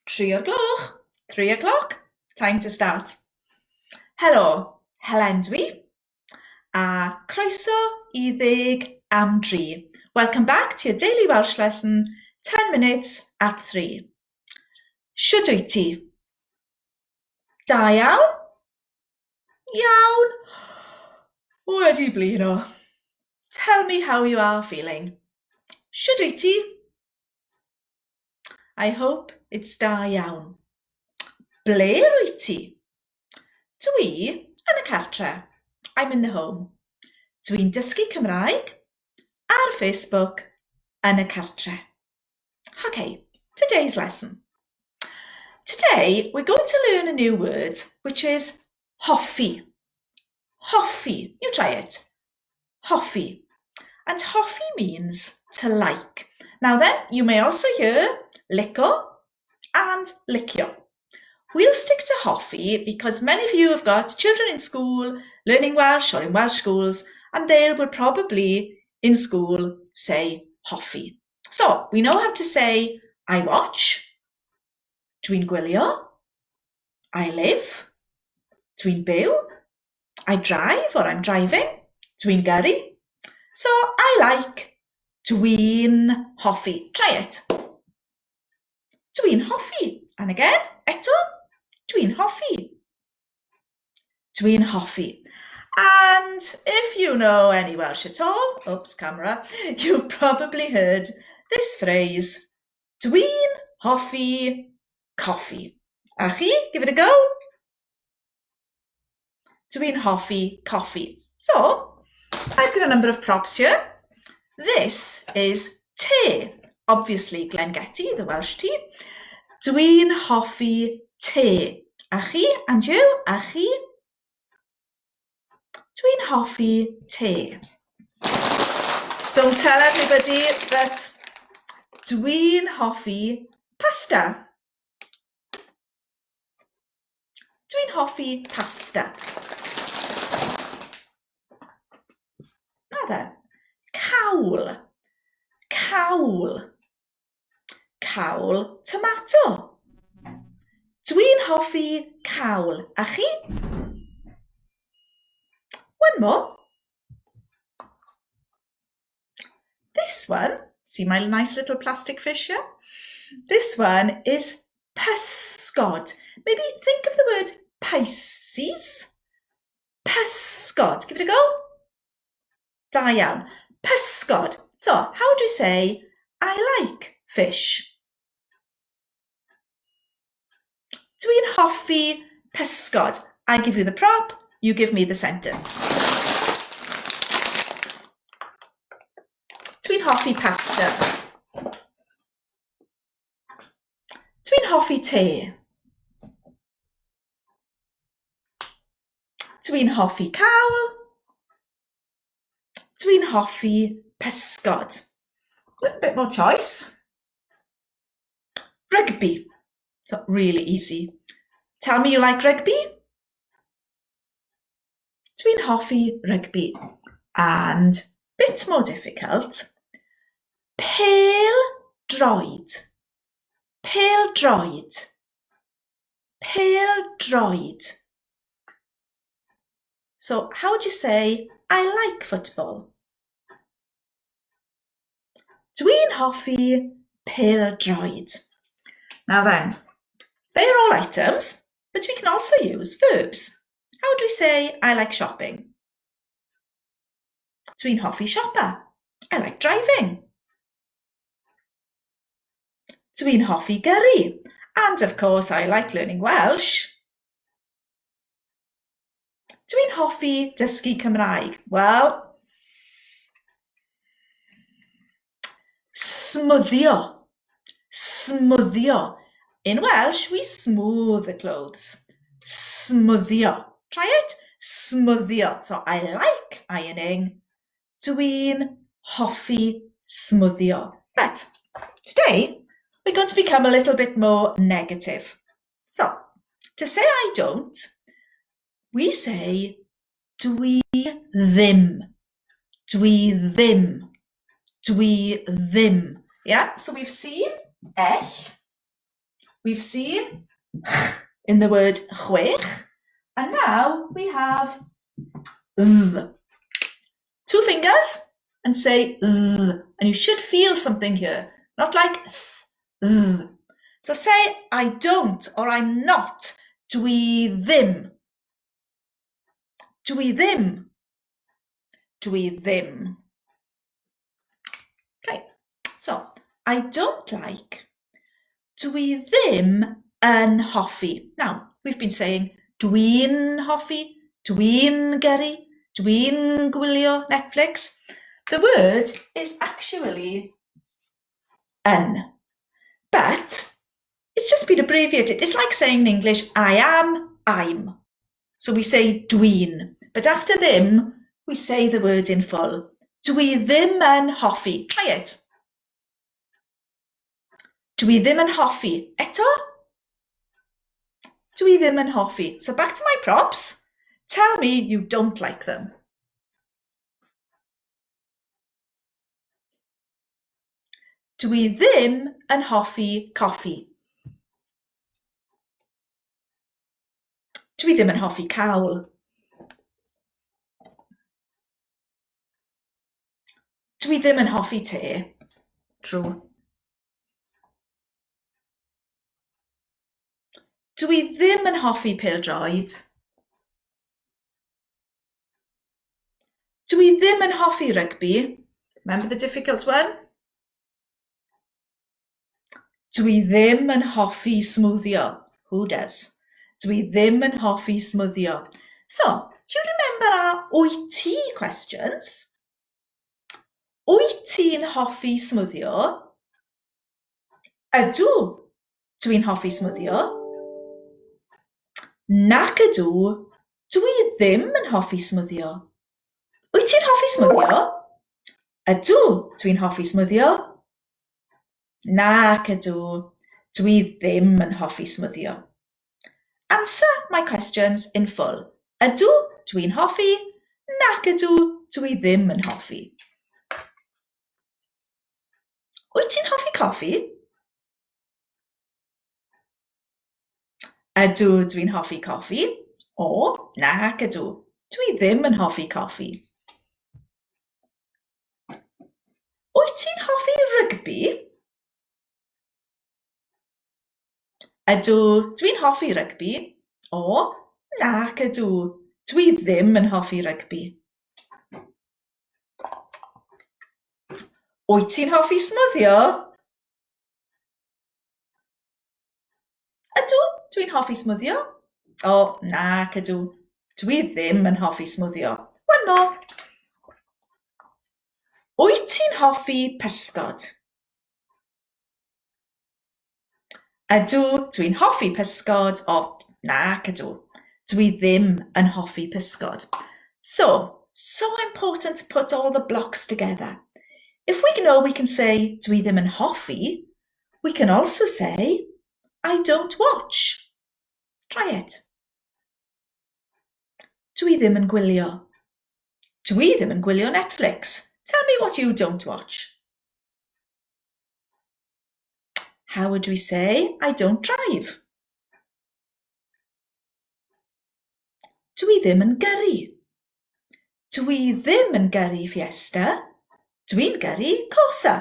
Tri o'r gloch, 3 o'clock, time to start. Helo, Helen dwi, a croeso i ddeg am dri. Welcome back to your daily Welsh lesson, 10 minutes at 3. Shwd wyt ti? Da iawn? Iawn. Wedi blino. Tell me how you are feeling. Shwd wyt ti? I hope it's da iawn. Ble rwyt ti? Dwi yn y cartre. I'm in the home. Dwi'n dysgu Cymraeg ar Facebook yn y cartre. Okay, today's lesson. Today we're going to learn a new word which is hoffi. Hoffi. You try it. Hoffi. And hoffi means to like. Now then, you may also hear lico and licio. We'll stick to hoffi because many of you have got children in school learning Welsh or in Welsh schools and they will probably in school say hoffi. So, we know how to say I watch, dwi'n gwylio, I live, dwi'n byw, I drive or I'm driving, dwi'n gyrru. So I like, dwi'n hoffi. Try it. Dwi'n hoffi. And again, eto, dwi'n hoffi. Dwi'n hoffi. And if you know any Welsh at all, oops, camera, you've probably heard this phrase, Dwi'n hoffi coffi. A chi, give it a go. Dwi'n hoffi coffi. So, I've got a number of props here. This is te. Obviously, Glengettie, the Welsh tea. Dwi'n hoffi te. A chi, and you, a chi? Dwi'n hoffi te. Don't tell everybody, but dwi'n hoffi pasta. Dwi'n hoffi pasta. Now then, cawl. Cawl. Cawl tomato. Dwi'n hoffi cawl. A chi? One more. This one, see my nice little plastic fish here? This one is pysgod. Maybe think of the word Pisces. Pysgod. Give it a go. Da iawn. Pysgod. So, how do you say, I like fish? Dwi'n hoffi pysgod. I give you the prop, you give me the sentence. Dwi'n hoffi pasta. Dwi'n hoffi te. Dwi'n hoffi cawl. Dwi'n hoffi pysgod. A bit more choice. Rugby. So really easy. Tell me you like rugby. Dwi'n hoffi rugby. And bit more difficult. Pêl droed. Pêl droed. Pêl droed. So how would you say I like football? Dwi'n hoffi pêl-droed. Now then, they are all items, but we can also use verbs. How do we say I like shopping? Dwi'n hoffi siopa. I like driving. Dwi'n hoffi gyrru. And of course I like learning Welsh. Dwi'n hoffi dysgu Cymraeg. Wel, smwddio. Smwddio. In Welsh, we smooth the clothes. Smwddio. Try it. Smwddio. So I like ironing. Dwi'n hoffi smwddio. But today, we're going to become a little bit more negative. So, to say I don't, we say dwi ddim. Dwi ddim. Dwi ddim. Yeah, so we've seen ell. We've seen in the word chwech, and now we have dd. Two fingers and say dd, and you should feel something here, not like th, dd. So say I don't or I'm not, dwi ddim. Dwi ddim. Dwi ddim. Okay, so I don't like. Dwi ddim yn hoffi. Now, we've been saying dwi'n hoffi, dwi'n gyrru, dwi'n gwylio Netflix. The word is actually yn. But it's just been abbreviated. It's like saying in English, I am, I'm. So we say dwi'n. But after ddim, we say the word in full. Dwi ddim yn hoffi. Try it. Dwi ddim yn hoffi. Eto? Dwi ddim yn hoffi. So back to my props. Tell me you don't like them. Dwi ddim yn hoffi coffi. Dwi ddim yn hoffi cawl. Dwi ddim yn hoffi te. True. Dwi ddim yn hoffi pêl-droed. Dwi ddim yn hoffi rygbi. Remember the difficult one? Dwi ddim yn hoffi smwddio. Who does? Dwi ddim yn hoffi smwddio. So, do you remember our wyt ti questions? Wyt ti'n hoffi smwddio? Ydw, dwi'n hoffi smwddio. Nac ydw, dwi ddim yn hoffi smwddio. Wyt ti'n hoffi smwddio? Ydw, dwi'n hoffi smwddio. Nac ydw, dwi ddim yn hoffi smwddio. Answer my questions in full. Ydw, dwi'n hoffi. Nac ydw, dwi ddim yn hoffi. Wyt ti'n hoffi coffi? Ydw, dwi'n hoffi coffi. O, nac ydw. Dwi ddim yn hoffi coffi. Wyt ti'n hoffi rygbi? Ydw, dwi'n hoffi rygbi. O, nac ydw. Dwi ddim yn hoffi rygbi. Wyt ti'n hoffi smwddio? Ydw, dwi'n hoffi smwddio. O, nac ydw. Dwi ddim yn hoffi smwddio. One more. Wyt ti'n hoffi pysgod? Ydw, dwi'n hoffi pysgod. O, nac ydw. Dwi ddim yn hoffi pysgod. So, so important to put all the blocks together. If we know we can say dwi ddim yn hoffi, we can also say I don't watch. Try it. Dwi ddim yn gwylio. Dwi ddim yn gwylio Netflix. Tell me what you don't watch. How would we say I don't drive? Dwi ddim yn gyrru. Dwi ddim yn gyrru Fiesta. Dwi'n gyrru Corsa.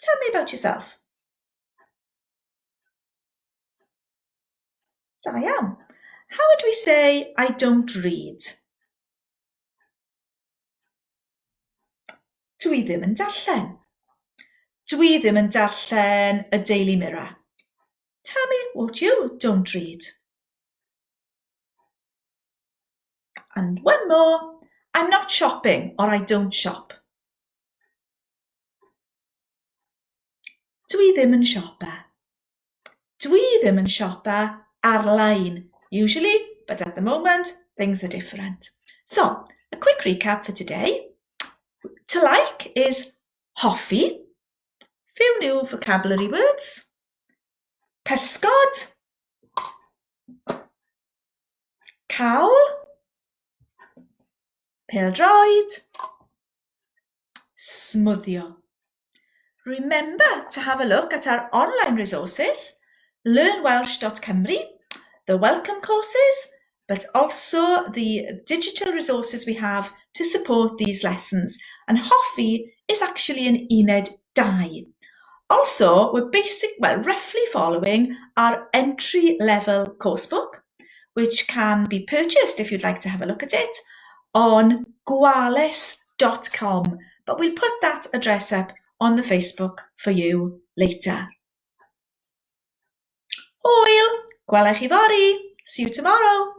Tell me about yourself. Da iawn. How would we say I don't read? Dwi ddim yn darllen. Dwi ddim yn darllen y Daily Mirror. Tell me what you don't read. And one more. I'm not shopping or I don't shop. Dwi ddim yn siopa. Dwi ddim yn siopa ar-lein, usually, but at the moment, things are different. So, a quick recap for today. To like is hoffi. Few new vocabulary words. Pysgod. Cawl. Pêl-droed. Smwddio. Remember to have a look at our online resources. learnwelsh.cymru, the welcome courses, but also the digital resources we have to support these lessons. And Hoffi is actually an uned 2. Also, we're basic, well, roughly following our entry level course book, which can be purchased if you'd like to have a look at it on gwales.com. But we'll put that address up on the Facebook for you later. Hwyl! Gwela chi fory! See you tomorrow!